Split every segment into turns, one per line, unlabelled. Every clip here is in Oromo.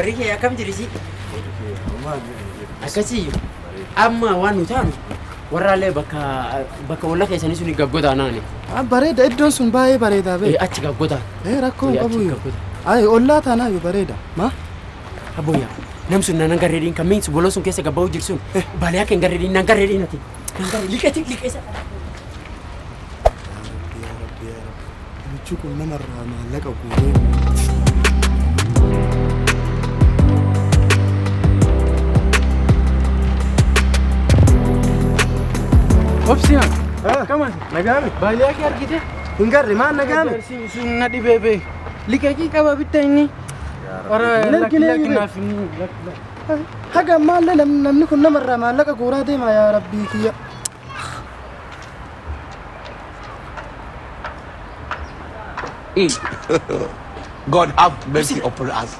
Warri kee akkam jirisi? Akkasii amma waan nu taanu warraallee bakka bakka olla keessanii suni gaggotaa naani.
Bareeda, iddoon sun baay'ee bareedaa bee.
Achi gaggotaa.
Rakkoo hin
Achi
qabu.
gaggotaa.
Ay, ollaa taanaayyuu bareeda. Ma?
Abboyyaa nam sun nan garreediin kan miinsu boloo sun keessa gabba'uu jiru sun balee akka hin garreediin nan garreediin ati. Nan garree liqeeti liqeessa.
Yaa Rabbi, yaa Rabbi. Namichi kun namarraa maallaqa guuree.
Obsiyan.
Akkam nagaame?
Baaliyaa kee argite?
Hin garre, maal nagaame?
Sun na dhibee bee. Liqeeqii qaba bitta inni. Ora
Hin argine
lakki
iyyuu.
naaf inni lakki.
Haga ammaallee namni kun namarraa maallaqa guuraa deema, yaa Rabbii kiyya.
God have mercy upon us.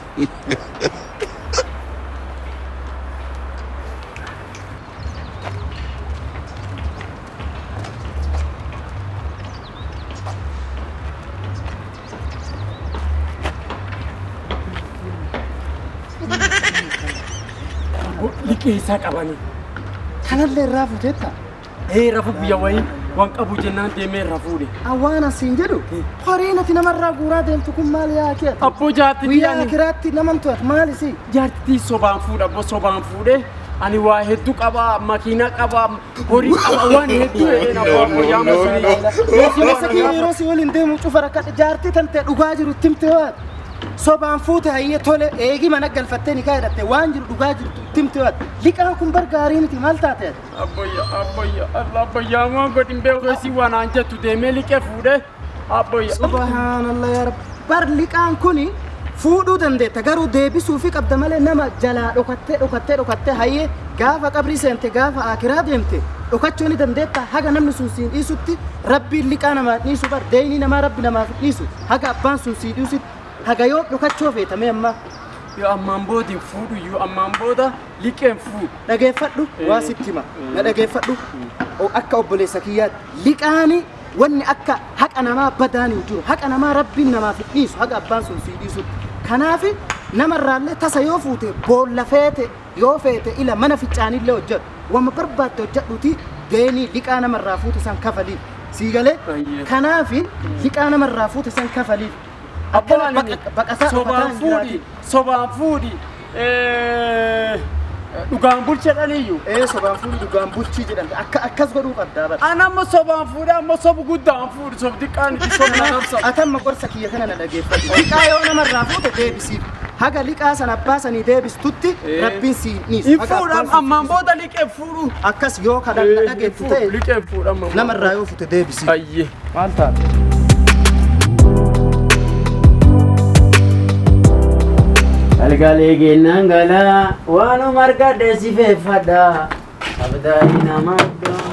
Liqeessaa qabanii.
Kanallee irraa fuuteetta?
Ee, rafu biyya wayii waan qabu jennaan deemee irraa fuudhe.
Waan asiin jedhu, horiin ati namarraa guuraa deemtu kun maal yaa kee?
Abboo jaartitii
Guyyaa
ani
akiraatti naman to'atu maal isii?
Jaartitii sobaan fuudha, abboo sobaan fuudhe. Ani waa hedduu qaba, makiinaa qaba, horii qaba, waan hedduu jedheen abboo abboo yaama suni.
Obboleessa kiyya, yeroo si waliin deemu cufa rakkadhe. Jaartii tante dhugaa jiru timte waan sobaan fuute, hayyee tole, eegi mana galfattee ni kaa'edhatte, waan jiru dhugaa jirtu timte waan liqaan kun bar gaarii miti, maal taate ati?
Abboyya abboyya Allah abboyya waan godhin beeku isii waan aan jettu deemee liqee fuudhe abboyya.
Subhaanallah, yaa Rabbi. Bar liqaan kuni fuudhuu dandeetta, garuu deebisuu fi qabda malee nama jalaa dhokattee dhokattee dhokattee, hayyee gaafa qabrii seente, gaafa akiraa deemte dhokachuu ni dandeetta. Haga namni sun siin dhiisutti Rabbiin liqaa namaa dhiisu, bar deeyni namaa Rabbi namaaf hin dhiisu haga abbaan sun sii dhiisutti. Haga yoo dhokachuu feetame amma.
Yoo ammaan booda hin fuudhu, yoo ammaan booda liqeen fuudhu.
Dhageeffadhu, waa sitti hima, na dhageeffadhu. Akka obboleessa kiyyaatti, liqaani wanni akka haqa namaa badaan hin jiru. Haqa namaa Rabbiin namaaf hin dhiisu haga abbaan sun sii dhiisutti. Kanaaf namarraallee tasa yoo fuute, boolla feete yoo feete, ila mana fincaanillee hojjedhu, wama barbaadde hojjedhuuti deenii liqaa namarraa fuute san kafaliif. Sii galee?
Ayyee.
Kanaaf liqaa namarraa fuute san kafaliif.
Abboo
Akkana
ani
baqataa dhokataa
sobaan
hin
fuudhi
jiraatin.
Sobaan fuudhi dhugaan bulchedhaniyyuu.
Ee, sobaan fuudhi dhugaan bulchii jedhamte, akka akkas godhuu qabdaa bara.
An amma sobaan fuudhe, amma sobu guddaan fuudhi, sob xiqqaan itti sobna namsa.
Atamma gorsa kiyya kana na dhageeffadhu. Liqaa yoo namarraa fuute deebisiif. Haga liqaa sana abbaa sanii deebistutti Rabbiin si hin dhiisu.
Hin
Haga
fuudham
abbaan sun si
ammaan
dhiisu.
booda liqee fuudhu.
Akkas yoo kana na dhageettu ta'e,
Liqee fuudham.
Namarraa yoo fuute deebisiif.
Ayyee.
Maal taate?
Galgalee kennaan galaa waanuma argadhe si feeffadha. Abdaayi nama iddoo.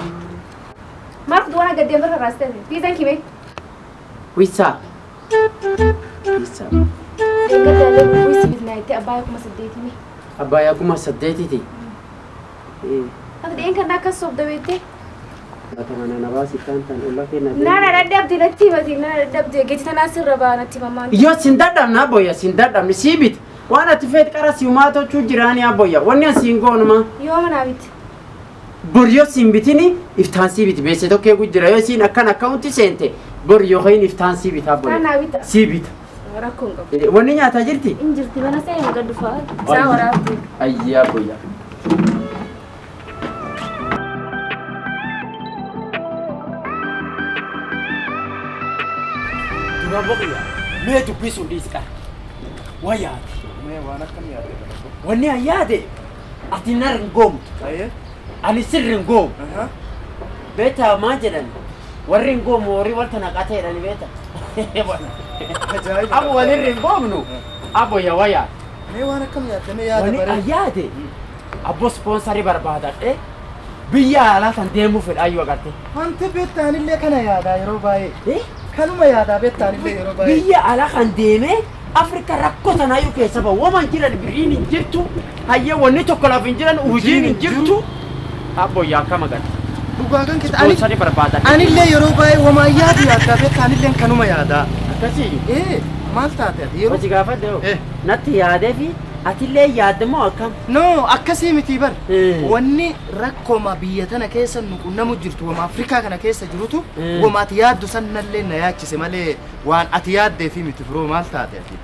Maaf duwwaa gaddeen birra raastee piizaan kime?
Wissa. Wissa.
Gaddaalee bu'uus bitnaa itti abbaa 8000.
Abbaayyaa 8000ti.
Ati dhi'een kan akkas sobda beektee?
Lafa mana na baasi taan tan olla kenna.
Nana dadhabde natti himati, nana dadhabde geti tanaa sirra baa natti himamaan.
Yoo sin dadhabne abboyya, sin dadhabne sii bit. Waan ati feet qara siumaa tochuu jiraani abboyya. Wanni an siin goonuma.
Yoo manaa bitti.
Bor yoo siin bitini iftaan sii biti, beesse tokkee gujjira yoo siin akkan akkaawunti seente bor yookiin iftaan sii bita abboyya.
Iftaan naa bita.
Sii bita.
Rakkoo hin qabu.
Wanni nyaataa jirti?
In jirti, mana seeni gad dhufaa. Isaa waraabdu.
Ayyaa abboyya. Dura boqiyya mee dubbii sun dhiisi qara. Waa yaade.
Mee waan akkam yaadde bara?
Wanni an yaade, ati nar hin goomtu.
Ayyee.
Ani sirri hin goomu. Beektaa maal jedhan? Warri hin goomu horii walta naqatee jedhani, beektaa?
Ajaa'iba.
Amma walirri hin goomnu. Abbo yaa waa yaade.
Mee waan akkam yaadde, mee yaada
Wanni an
bareeda.
yaade, abbo ispoonsarii barbaadadhe biyya alaa tan deemuu fedha ayyuu agarte.
Wanti beektaanillee kana yaadaa yeroo baay'ee. Kanuma yaadaa beektaanillee yeroo baay'ee.
Biyya alaa kan deemee Afrika rakkoo tanaayyuu keessa bahu. Woman jiran birriin hin jirtu. Hayyee, wanni tokko laaf hin jiran, hojiin hin jirtu. Abbo yaa akkam agarte.
Dhugaa kan keessa ani
Ispoonsarii barbaadadhe.
Anillee yeroo baay'ee wamaa yaadu yaaddaa beektaanillee kanuma yaadaa.
Akkasii.
Ee, maal taate ati yeroo
Hojii gaafadhe hoo?
Eh.
Natti yaadee fi Atillee yaaddamoo akkam?
No, akkasii miti bar. Wanni rakkooma biyya tana keessa nu qunnamu jirtu, wama Afrikaa kana keessa jirutu, wama ati yaaddu sannallee na yaachise malee waan ati yaaddeefi miti, bro. Maal taate ati?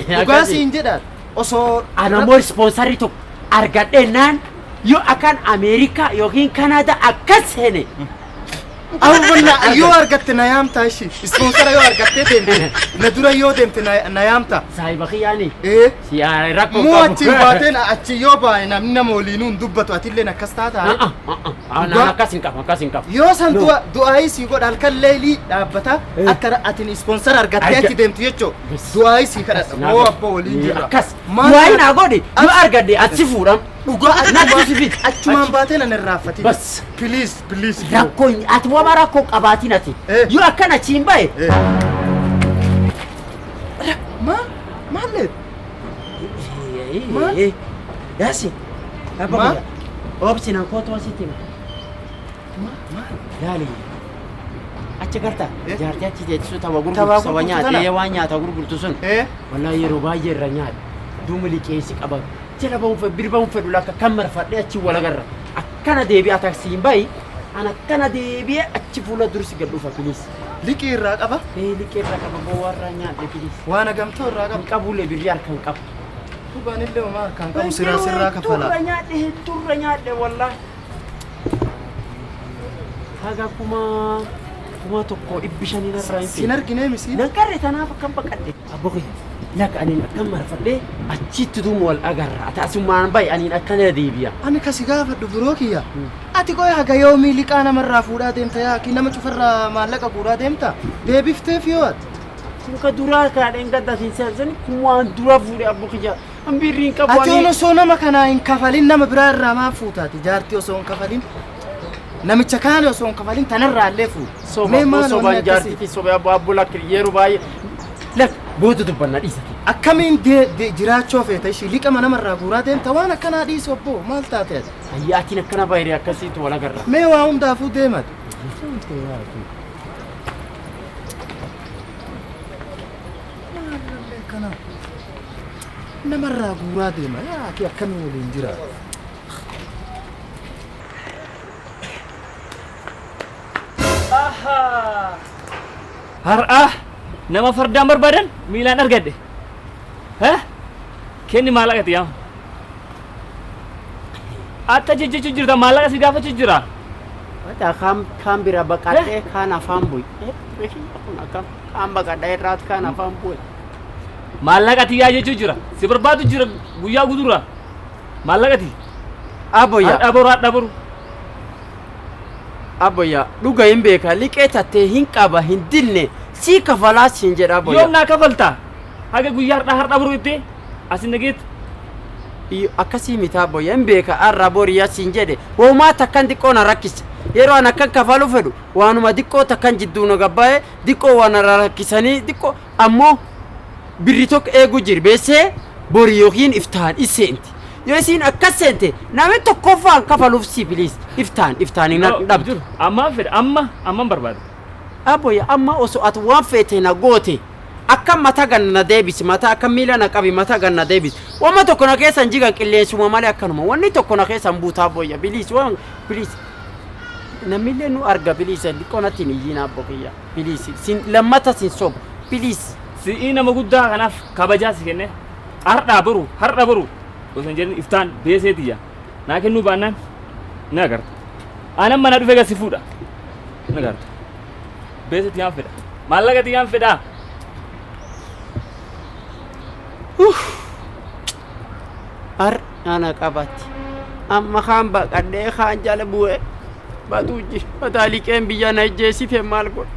Dhugaa siin jedha, osoo
Ana immoo sponsorri tokko argadhennaan yoo akkan Ameerikaa yookiin Kanaadaa akkas seene.
Awwanna yoo argatte na yaamta ishi. Sponsora yoo argattee deemte, na dura yoo deemte na yaamta.
Saahiba kiyyaani.
Ee.
Si rakkoo
Moo achiin baateen achi yoo baane namni nama waliinuu hin dubbatu, atilleen akkas taata.
Naan akkas hin qabu, akkas hin qabu.
Yoo san du'aayii sii godha, halkan leelii dhaabbata akka atin sponsora argattee achi deemtu jechuu, du'aayii sii kadhadha. Moo abbaa waliin jirra.
Akkas. Du'aayii naa godhi, yoo argadhe achi fuudham.
Dhugaa.
Natti si fidi.
Achumaan baatee nan irraanfatin.
Bas.
Please, please.
Rakkoo ati wama rakkoo qabaatiin ati. Yoo akkan achiin bahe.
Ma maal?
Maal? Yaasi.
Maal?
Obsi nan kootu asitti hima. Laali. Achi garta jaartii achi teessisu tapha gurgurtu
Tapha
saba
gurgurtu
nyaata
tana?
Waan nyaata gurgurtu sun. Wallaahi yeroo baay'ee irra nyaata. Duuma liqeessi qaba. Jala ba'uun fedhu, bira ba'uun fedhu, lakka kan marfadhee achi wal agarra. Akkana deebi'a taksiin bahi. An akkana deebi'ee achi fuula dursi gad dhufa, please.
Liqii irraa qaba?
Ee, liqii irraa qaba, bowwaa irraa nyaadhe, please.
Waan hagamtoo irraa qaba?
Hin qabuulee, birrii harka hin qabu.
Dhugaanillee homaa harkaan qabu, siraa sirraa kafala.
Hedduu irra nyaadhe, hedduu irra nyaadhe wallaahi. Haga 1500 irraa hin
Sin argine misi?
Nan qarre, tanaaf akkam baqadhe. Abbo kiyya, lakka aniin akkam marfadhee achitti duuma wal agarra. Ati asumaan bahi, aniin akkana deebi'a.
Ani kasi gaafadhu, bro kiyya. Ati qoy, haga yoomii liqaa namarraa fuudhaa deemta? Yaaki nama cufarraa maallaqa guuraa deemta? Deebifteef yoo ati?
Kun ka duraa kaadheen gadda siin seensan, kun waan dura fuudhe, abbo kiyya. An birrii hin qabu.
Ati osoo nama kanaa hin kafalin nama biraa irraa maal fuutaati? Jaartii osoo hin kafalin, namicha kaan osoo hin kafalin tanarraa illee fuudhu.
Soba.
Mee maal
sobaan
wanni akkasii?
Jaartii soba, abbo abbo, lakki yeroo baay'ee lakki booda dubbanna, dhiisati.
Akkamiin jiraachuu feeta ishii liqama namarraa guuraa deemta? Waan akkanaa dhiisi, obbo, maal taate ati?
Ayyaatiin akkana baay'ee akkasiitu wal agarra.
Mee waa hundaafuu deemati. Maalillee akkana namarraa guuraa deema, yaa akkamiin waliin jiraata?
Har'a nama fardaan barbaadan miilaan argadhe. Kenni maallaqati yaa. Atta jejjechuu jirta, maallaqa si gaafachuu jira.
Wata kaan kaan bira baqadhee kaan afaan bu'e. Kun akkam kaan baqadhee irraat kaan afaan bu'e.
Maallaqati yaa jechuu jira. Si barbaadu jira guyyaa guutuurra. Maallaqati.
Abboyya.
Har'a boru, har'a boru.
Abboyya, dhuga hin beeka, liqee tattee hin qaba, hin dinne, sii kafalaa siin jedha, abboyya.
Yoom naa kafalta? Haga guyyaa har'aa har'a boru jettee asin dhageet.
Akkasii miti, abboyya, hin beeka, har'a boriyaa siin jedhe, hoomaa takkan xiqqoo na rakkise. Yeroo an akkan kafalu fedhu waanuma xiqqoo takkan jidduu na gabbaa'e, xiqqoo waan na rakkisanii, xiqqoo ammoo birri tokko eegu jir beessee bori yookiin iftaan isseenti. Yoo isiin akkas seente namni tokkoffaan kafaluuf si, please, iftaan iftaan hin dhabdu.
Ammaan fedha, amma amman barbaada.
Abboyya, amma osoo ati waan feete na goote, akka mata ganna na deebisi, mata akka miila na qabi, mata ganna na deebisi. Wama tokko na keessa hin jigan, qilleensuma malee akkanuma wanni tokko na keessa hin buuta, abboyya, please, waan please. Namillee nu arga, please, xiqqoo natti hin iyyiin, abbo kiyya, please, sin lammata sin sobu, please.
Si'ii nama guddaa kanaaf kabajaa si kenne, har'aa boru, har'a boru osoo hin jedhin iftaan beeseetiyya. Naa kennuu baannaan ni agarta. Anan mana dhufe gasi fuudha. Ni agarta. Beeseeti yaan fedha. Maallaqati yaan fedhaa.
Har ana qabatti. Amma kaan baqadhee kaan jala bu'ee baduu jira. Badaa liqeen biyya na ijjeessite, maal godha?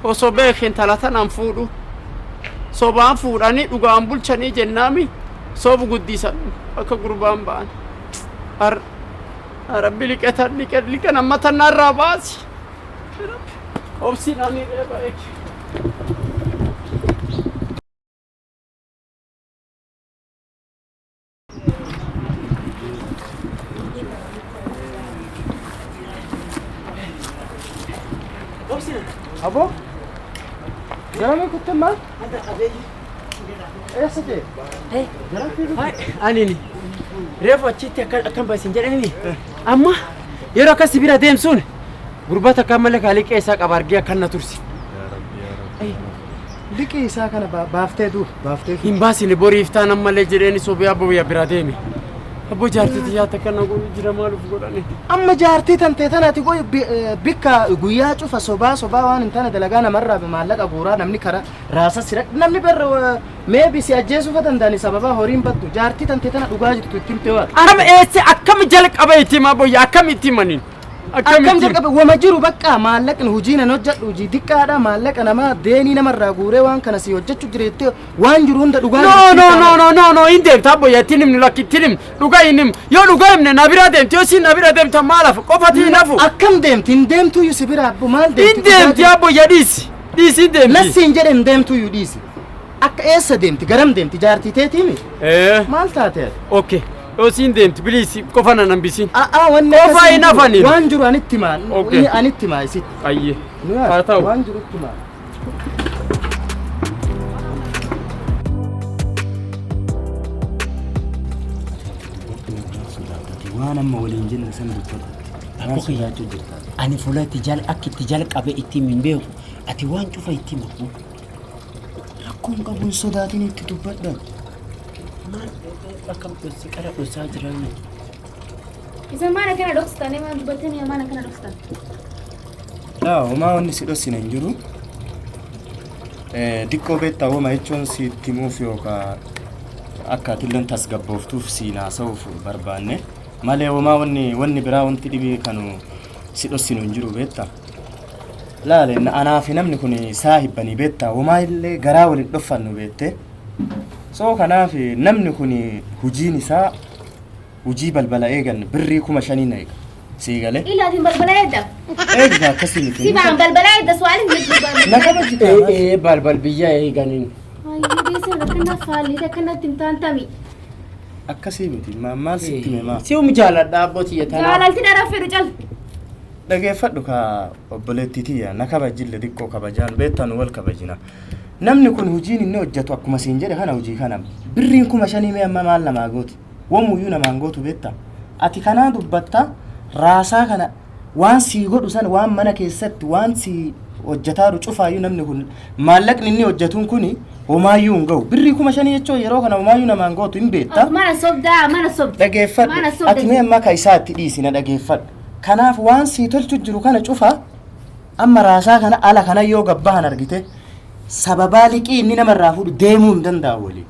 Osoo beekin tala tanaan fuudhu. Sobaan fuudhanii dhugaan bulchanii jennaami sobu guddisan akka gurbaan ba'an. Har Rabbi liqetan liqe liqe nama tanarraa baasi. Rabbi obsiin ani reeba eegi.
Abo? Garamii kutte maal? Eessa ta'e?
Ani reefu achitti akkam basin jedhani amma yeroo akkas bira deemsuun gurbaa takka malee kaaliqee isaa qaba argee akkan na tursi.
Liqii isaa kana baaftee duuba baaftee.
Hin baasine boriif taan ammallee jedheeni sobee abbo biyya bira deeme. Abbo jaartii yaata kana godhu jira maaluuf godhani.
Amma jaartii tantee tanaati goy bikka guyyaa cufa sobaa sobaa waan hin taane dalagaa namarraa maallaqa guuraa namni karaa raasa sira namni berra meebi si ajjeesuu fa danda'ani sababa horiin battu jaartii tantee tana dhugaa jirtu ittiin teewaa.
Akkam eesse akkam jalqaba itti hima boyya akkam itti himanin.
Akkam jalqabe wama jiru bakka maallaqni hojii nan hojjedhu hojii xiqqaadha maallaqa namaa deenii namarraa guuree waan kana si hojjechuu jira jettee waan jiru hunda dhugaa
No no no no no no hin deemta boyya itti himni lakki itti himni dhugaa hin himni yoo dhugaa himne na bira deemti yoo siin na bira deemta maal hafu qofati hin hafu.
Akkam deemti hin deemtuyyuu si bira abbo maal deemti?
Hin deemti abbo dhiisi dhiisi hin deemti.
Lassi hin jedhe hin deemtuyyuu dhiisi. Akka eessa deemti garam deemti jaartii teetiimi? Maal taate ati?
Okay. Yoo siin deemti biliisi qofa nan hambisiin.
A'aa wanni
Qofa
akkasii
hin hafaniin.
Waan jiru anitti himaa.
Okay.
Anitti himaa isitti.
Ayyee. Haa ta'u.
Waan jiru itti himaa. Waan amma waliin jenne san dubbadhu. Waan sodaachuu jirta.
Ani fuula itti jal akka itti jalqabe itti hin beeku. Ati waan cufa itti himadhu.
Rakkoon qabu hin sodaatin itti dubbadha.
Maal akkam dhossi qara dhossaa jiran.
Isin maal akkana dhoksitanii maal dubbattanii maal akkana dhoksitan?
Laa homaa wanni si dhossine hin jiru. Diqqoo beektaa homa jechuun sitti himuuf yookaan akka atilleen tasgabbooftuuf siin haasa'uuf barbaanne malee homaa wanni wanni biraa wanti dhibii kanu si dhossinu hin jiru beektaa. Laale anaa fi namni kun saahibbanii beektaa homaa illee garaa waliin dhoffannu beektee. So kanaaf namni kun hojiin isaa hojii balbala eegan birrii 5,000 na eega. Sii galee.
Ilaatiin balbala eedda.
Eegaa akkasii miti.
Si ba'an balbala eedda su'aalin jechuu
Na kabajjitaa.
Ee balbal biyya eeganiin.
Ayyee beesan akkana faalli akkanatti hin taantami.
Akkasii miti maal sitti hime maa.
Si um jaaladha abbootii tanaaf.
Jaalalti dhara fedhu cal.
Dhageeffadhu ka obboleettii tiyya na kabajjille xiqqoo kabajaan beektaa nu wal kabajina. Namni kun hojiin inni hojjetu akkuma siin jedhe kana hojii kana birriin 5,000 mee amma maal namaa gooti wamuyyuu namaan gootu beektaa. Ati kanaa dubbatta raasaa kana waan sii godhu san waan mana keessatti waan sii hojjetaaru cufaayyuu namni kun maallaqni inni hojjetuun kuni homaayyuu hin ga'u birrii 5,000 jechuun yeroo kana homaayyuu namaan gootu hin beektaa.
Mana sobdaa mana sobda.
Dhageeffadhu ati mee amma ka isaa itti dhiisi na dhageeffadhu. Kanaaf waan sii tolchu jiru kana cufa amma raasaa kana ala kana yoo gabbahan argite sababaa liqii inni namarraa fuudhu deemuu hin danda'u waliin.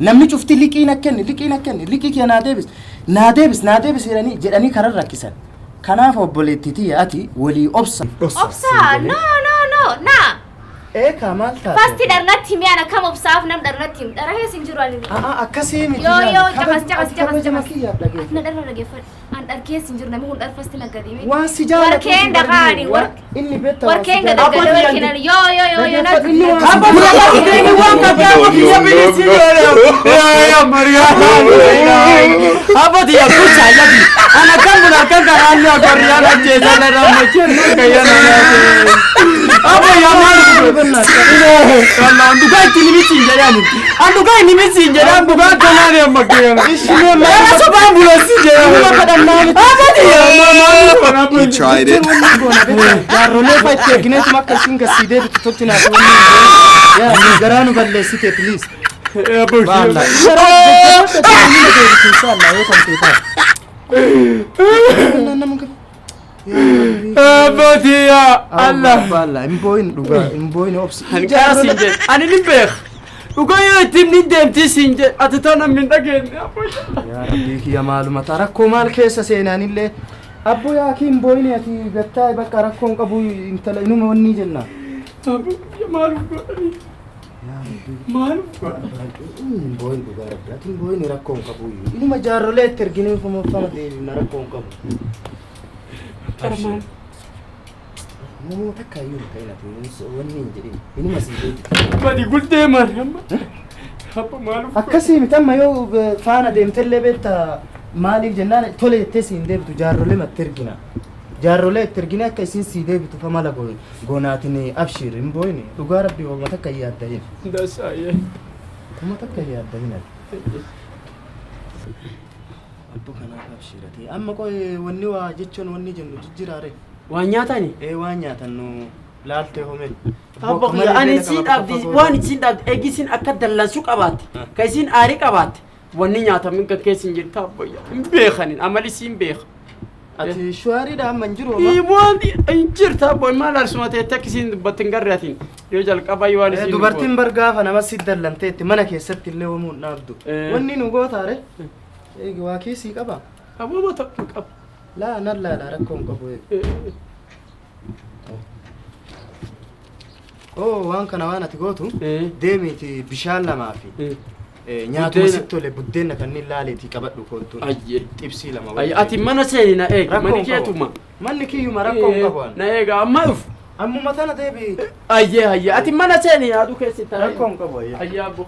Namni cufti liqii na kenni liqii na kenni liqii kee naa deebis naa deebis naa deebis jedhanii karaa rakkisan. Kanaaf obboleettii tiyya ati walii obsa.
Obsa no no no na.
Eekaa maal taate?
Fasti dharnatti himi ana kam obsaaf nam dharnatti himi dhara keessa hin jiru ani.
A'aa akkasii miti.
Yoo yoo caqas caqas caqas caqas.
Kiyyaaf dhageeffadhu.
Na dharra dhageeffadhu. An dhar keessa hin jiru namni kun dhar fasti naggadime.
Waan si jaalatu.
Warkeen dhaqaani
Inni beektaa waan si
warkeen
jaalatu.
gadagadee warkeen yoo yoo yoo yoo
Dhageeffadhu inni waan si
Abbo biyya waan qabdaa biyya bilisi yoo Abbo tiyya kucha yabi. Ana kan bula kan kan allo gorriya na jeesa na rammache nu kayya na. Abbo ya maal Wallah dhugaa itti ni miti hin jedhani. An dhugaa inni miti hin jedhan dhugaa akkanaa ni amma kiyya.
Ishee
Nama sobaan bulessi jedhan.
Nama kadhannaa miti.
Abbo tiyya maal
He tried it.
Jaarrolee fa'a itti ergineetuma akka ishiin gassii deebitu tolchinaaf wanni hin garaa nu balleessite please.
Baala.
Garaa deebitu inshallah yoo kan ta'e ta'a.
Abbo tiyya Allah.
Allah hin boo'in dhugaa hin boo'in obsi.
Ani qara siin jedhe ani ni beeka. Dhugaa yoo ittiin ni deemti siin jedhe ati tana min dhageenye abbo.
Yaa Rabbii kiyya maaluma ta'a rakkoo maal keessa seenaanillee abbo yaa kii hin boo'in ati gattaa bakka rakkoon qabu intala inuma wanni jenna.
Abbo kiyya maaluf godhani? Maaluf godhani?
Hin boo'in dhugaa Rabbi ati hin boo'in rakkoon qabu inuma jaarrolee itti erginee fama deebifna rakkoon qabu.
Qara maal?
Namoota akka iyyuu hin ta'in ati wanni hin jedhin inuma sii deebitu.
Badi guddee maal amma? Abbo maaluf
Akkasii miti amma yoo faana deemtellee beektaa maaliif jennaan tole jettee siin deebitu jaarrolee matti ergina. Jaarrolee itti ergine akka isin sii deebitu fa mala goonaatiin abshiir hin boo'in dhugaa Rabbii hooma takka hin yaadda'in.
Dasaaye.
Kuma takka yaadda hin ati. Abbo kanaaf abshiiratee. Amma qoy wanni waa jechuun wanni jennu jijjiiraare.
Waan nyaatani?
Ee waan nyaatan nu laaltee home.
Abbo kiyya ani isiin dhabdi waan isiin dhabdi eegi isiin akka dallansuu qabaatte ka isiin aarii qabaatte wanni nyaatamin kan keessa hin jirtu abbo hin beekanin amali isiin beeka.
Ati shuwaariidha amma hin jiru homaa.
Waan hin jirtu abbo maal arsuma teettee akka isiin dubbatte hin garre atiin yoo jalqaba yoo waan isiin
Dubartiin bar gaafa nama si dallanteetti mana keessatti illee hoomuu hin dhaabdu. Wanni nu gootaare. Eegi waa kiisii qaba.
Aboo tokko qaba.
Laa nan laala rakkoo hin qabu eegi. Oo waan kana waan ati gootu deemiiti bishaan lamaa fi nyaatuma sitti tole buddeena kanneen laaleetii qabadhu koottu.
Ayyee.
Xibsii lama.
Ayye ati mana seeni na eegi
Rakkoo
manni
hin qabu.
keetuma.
Manni kiyyuma rakkoo hin qabu ani.
Na eega amma dhuf.
Ammuma tana deebi.
Ayyee ayyee ati mana seeni yaaduu keessi taa'e.
Rakkoo hin qabu ayyee.
Ayyee abbo.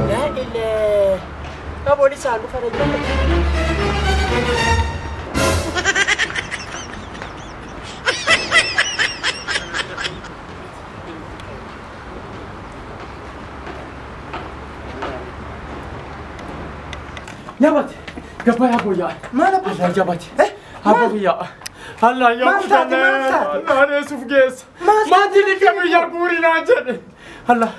Laa ilaa. Qaboon isaa dhufa jala. Jabate. Gabaa boyaa.
Maal abbo?
Allah jabate. Abbo biyya. Allah ya
Maal taate, maal taate?
Allah reesuuf geessa.
Maal
Maatii liqee biyya guurii naan jedhe. Allah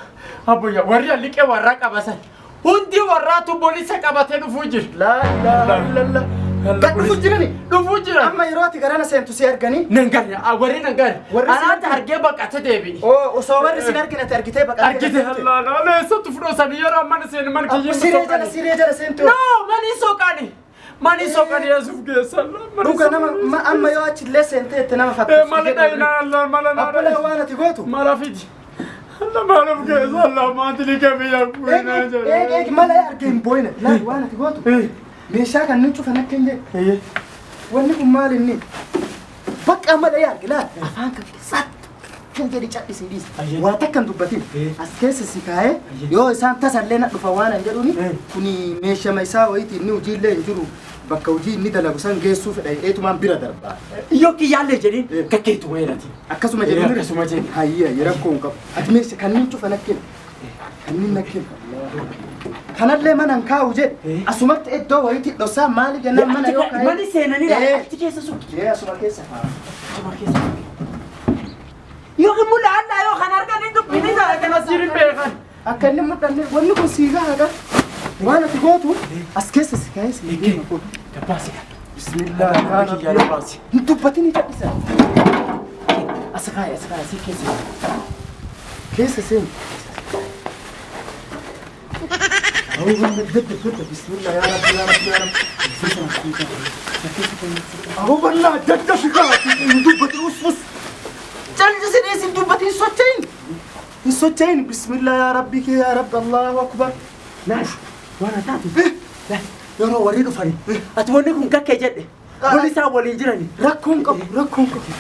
abbo ya warri liqee warraa qabasan. Hundi warraatu bolisa qabatee dhufuu jira.
Laa ilaaha illallah. Gad dhufu jirani.
Dhufuu jira.
Amma yeroo ati garana seentu si arganii.
Nan garre warri nan garre.
Warri si
Anaatti argee baqate deebi'e.
Oo osoo warri sin argine ati argitee baqattee.
Argite Allah Allah eessatti fudhosanii yeroo amma seeni mana
Abbo
kiyya.
siree jala siree jala seentu.
No mani soqani. Mani soqani yesuuf geessa.
Dhuga nama amma yoo achillee seentee itti nama fattu.
Mala dhayinaa Allah mala naa.
Abbo laa waan ati gootu.
Mala fidi. Allah maaluf geessa Allah maatii liqee biyya guurii naan
Eegi eegi
jedhe.
mala argee hin booyine. Laa waan ati gootu. Meeshaa kanneen cufan akka hin jedhe. Wanni kun maal inni? Bakka amma dhayee arge laal afaan kan keessatti kan jedhi cadhisii dhiisi. Waa takka hin dubbatin. As keessa si kaa'ee yoo isaan tasallee na dhufa waan an jedhuuni kuni meeshama isaa wayiiti inni hojiillee hin jiru bakka hojii inni dalagu san geessuu fedha jedheetumaan bira darba.
Yoo kiyyaallee jedhin kakkeetu weerati.
Akkasuma jedhanii
Akkasuma jedhi.
Hayyee rakkoo hin qabu. Ati meesha kanneen cufan akka kanneen akka kanallee mana hin kaa'u jedhe asumatti iddoo wayiitti dhossaa maali jennaan mana yoo kaa'e.
Mani seenanii achi keessa sukki.
Ee asuma keessa kaa'a.
Asuma keessa sukki. Yookiin mul'annaa yoo kan arganii dubbini kanas jirin beekan.
Akka inni mul'anne wanni kun sii gahaadha. Waan ati gootu as keessa si kaa'ee si deema kun.
Gabbaasi.
Bismillah. Hin dubbatin ni cadhisa.
As kaa'e as kaa'e si keessa.
Keessa seeni. Bismillah yaa Rabbi yaa Rabbi yaa Rabbi. Ahubannaa daddafi kaa hin dubbatin us us. Callisii dhiisi hin dubbatin hin socho'in. Hin socho'in bismillah yaa Rabbi kee yaa Rabbi Allahu akbar.
Naash waan taatu. Yeroo warri dhufani ati wanni kun kakkee jedhe. Wanni isaan waliin jirani.
Rakkoon qabu rakkoon qabu.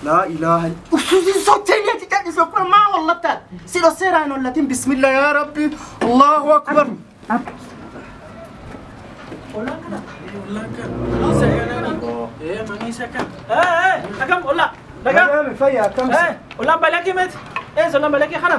Laa ilaaha usus hin socho'in ati callisii kun maa wallattaan. Si dhosseeraa hin wallatin bismillah yaa Rabbi Allahu akbar.
Akkam ollaa. Nagaa.
Nagaame fayyaa akkam.
Ollaan balakee meeti. Eessa ollaan balakee kana?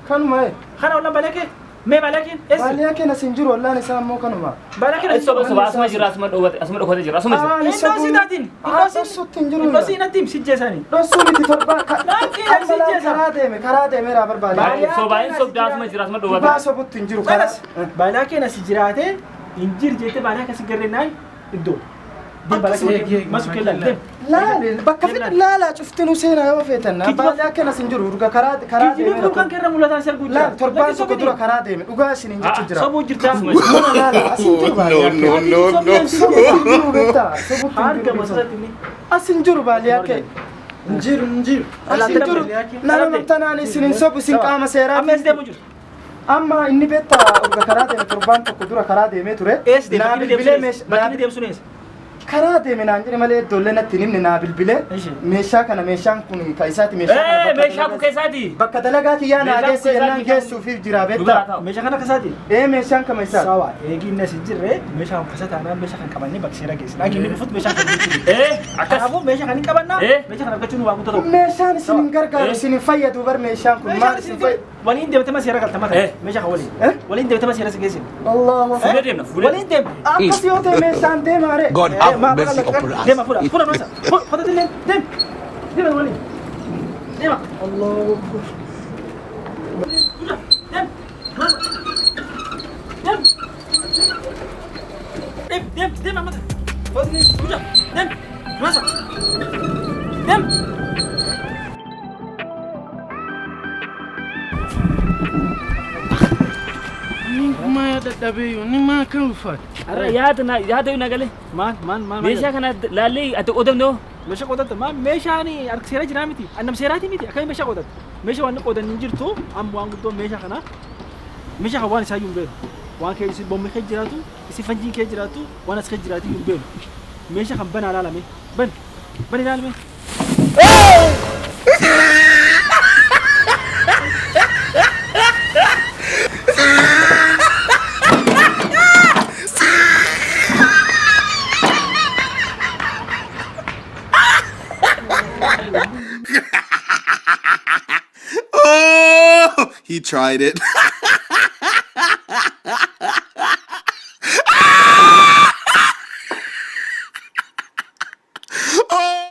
Kanuma ee.
Kana ollaan balakee. Mee balakiin eessa?
Baaliyaa keenya sin jiru ollaan isaa ammoo kanuma.
Balakiin
Soba soba asuma jira asuma dhoowwate asuma dhokate jira asuma jira.
Indoo si taatiin.
Aa, dhossuutti hin jiru.
Indoo si natti him sijjeessanii.
Dhossuu miti torba.
Lakkii si jeessa.
Karaa deeme karaa deemeeraa barbaade.
Soba hin sobdaa asuma jira asuma dhoowwate.
Dhugaa sobutti hin jiru karaa.
Kanas balaa keenya si jiraatee hin jiru jettee balaa akkasii garreenaan iddoo.
Deem balaa
Eegi, eegi,
Masu keellaa deem.
Laali bakka fedhe laalaa cuftinuu seenaa yoo feetan baadiyyaa akkanas hin jiru dhuga karaa karaa
Kijibni
deeme
kun kan keerra mul'ataa si arguu jira.
Laal torbaan tokko dura karaa deeme dhugaa isiniin jechu jira.
Sobuu jirta.
Mana laala as hin jiru
No,
baadiyyaa
no, no, no.
Sobutti hin jiru beektaa sobutti hin
Harka
jiru.
masasatti inni.
As hin jiru baadiyyaa kee.
Hin jiru hin jiru.
As hin jiru. Nama tanaan isin hin sobu isin qaama seeraa.
Amma eessa deemu jiru?
Amma inni beektaa urga karaa deeme torbaan tokko dura karaa deemee ture.
Eessa deema?
Naa
Bakki
bilbilee
inni deemsu eessa? Bakki inni deemsu eessa?
Karaa deeme naan jedhe malee iddoolee natti hin himne naa bilbilee
Ishi.
meeshaa kana meeshaan kun ka isaati meeshaa kana
Ee
bakka
meeshaa kun
dalagaa-
keessaati.
bakka dalagaa kiyyaa naa
Meeshaan
geesse
kun
jennaan
isaati.
geessuufiif jira
Dubara
beektaa.
ta'u.
Meeshaa kana kasaati.
Ee meeshaan kama isaati.
Sawa, eegi inni as hin jirre meeshaa kan kasa taanaan meeshaa kan qabannee bakka seera geessina. Akka inni dhufutti meeshaa kan geessinu.
Ee akkas.
Kanaafuu meeshaa kan hin qabannaa
Eh.
meeshaa kan argachuun waa guutuu tokko.
Meeshaan isin hin gargaaru
Eh.
isin hin fayyadu bar meeshaan kun maal
Meeshaan
isin
isin
fayyadu?
waliin deemtee seera galta mata.
Eh.
Meeshaa kan waliin.
Eh?
Waliin deemtee seera si geessina.
Allahu akbar.
Fuulee deemna fuulee.
Waliin deemte.
Akkas yoo ta'e meeshaan deemaa ree.
God have mercy upon us.
Deema fuudha fuudha masa. Fuudha dillee deem. Deema waliin. Deema.
Allahu akbar.
Fuudha deem. Masa. Deem. Deem deem deema mata. Fuudha dillee fuudha deem. Masa. Deem.
Inni maa dadhabee yoo inni maa kan ulfaate.
Har'a yaada na yaada na galee.
Maal maal maal.
Meeshaa kana laallee ati qoodamne hoo?
Meeshaa qoodamte maal meeshaan harka seera jiraa miti annam seeraati miti akkamiin meeshaa qoodamte meeshaa waan qoodan hin jirtu amma waan guddoo meeshaa kana meeshaa kan waan isaa iyyuu hin beeku waan kee isi bombi kee jiraatu isi fanjiin kee jiraatu waan as kee jiraatu iyyuu hin beeku meeshaa kan banaa ilaalame ban ban ilaalame.
Oh, he tried it.